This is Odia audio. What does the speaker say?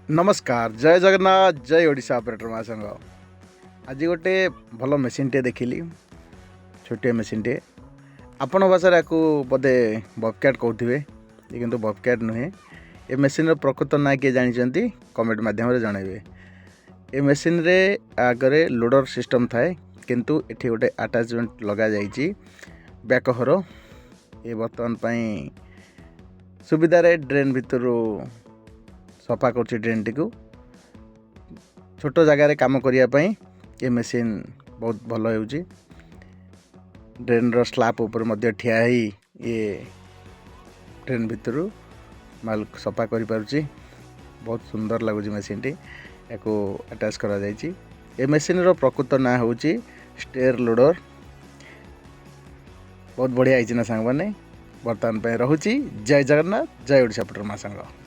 ନମସ୍କାର, ଜୟ ଜଗନ୍ନାଥ, ଜୟ ଓଡ଼ିଶା ଅପରେଟର ମହାସଂଘ। ଆଜି ଗୋଟେ ଭଲ ମେସିନ୍ଟିଏ ଦେଖିଲି, ଛୋଟିଆ ମେସିନ୍ଟିଏ। ଆପଣ ଭାଷାରେ ଆକୁ ବୋଧେ ବବକ୍ୟାଟ୍ କହୁଥିବେ, ଏ କିନ୍ତୁ ବବକ୍ୟାଟ୍ ନୁହେଁ। ଏ ମେସିନ୍ର ପ୍ରକୃତ ନାଁ କିଏ ଜାଣିଛନ୍ତି, କମେଣ୍ଟ ମାଧ୍ୟମରେ ଜଣାଇବେ। ଏ ମେସିନ୍ରେ ଆଗରେ ଲୋଡ଼ର ସିଷ୍ଟମ୍ ଥାଏ, କିନ୍ତୁ ଏଠି ଗୋଟେ ଆଟାଚମେଣ୍ଟ ଲଗାଯାଇଛି ବ୍ୟାକହୋର। ଏ ବର୍ତ୍ତମାନ ପାଇଁ ସୁବିଧାରେ ଡ୍ରେନ୍ ଭିତରୁ ସଫା କରୁଛି ଡ୍ରେନ୍ଟିକୁ। ଛୋଟ ଜାଗାରେ କାମ କରିବା ପାଇଁ ଏ ମେସିନ୍ ବହୁତ ଭଲ ହେଉଛି। ଡ୍ରେନ୍ର ସ୍ଲାବ୍ ଉପରେ ମଧ୍ୟ ଠିଆ ହେଇ ଇଏ ଡ୍ରେନ୍ ଭିତରୁ ମାଲ ସଫା କରିପାରୁଛି। ବହୁତ ସୁନ୍ଦର ଲାଗୁଛି ମେସିନ୍ଟି। ୟାକୁ ଆଟାଚ୍ କରାଯାଇଛି। ଏ ମେସିନ୍ର ପ୍ରକୃତ ନାଁ ହେଉଛି ଷ୍ଟେର୍ ଲୋଡ଼ର। ବହୁତ ବଢ଼ିଆ ହେଇଛି ନା ସାଙ୍ଗମାନେ? ବର୍ତ୍ତମାନ ପାଇଁ ରହୁଛି। ଜୟ ଜଗନ୍ନାଥ, ଜୟ ଓଡ଼ିଶା ଅପରେଟର ମହାସଂଘ।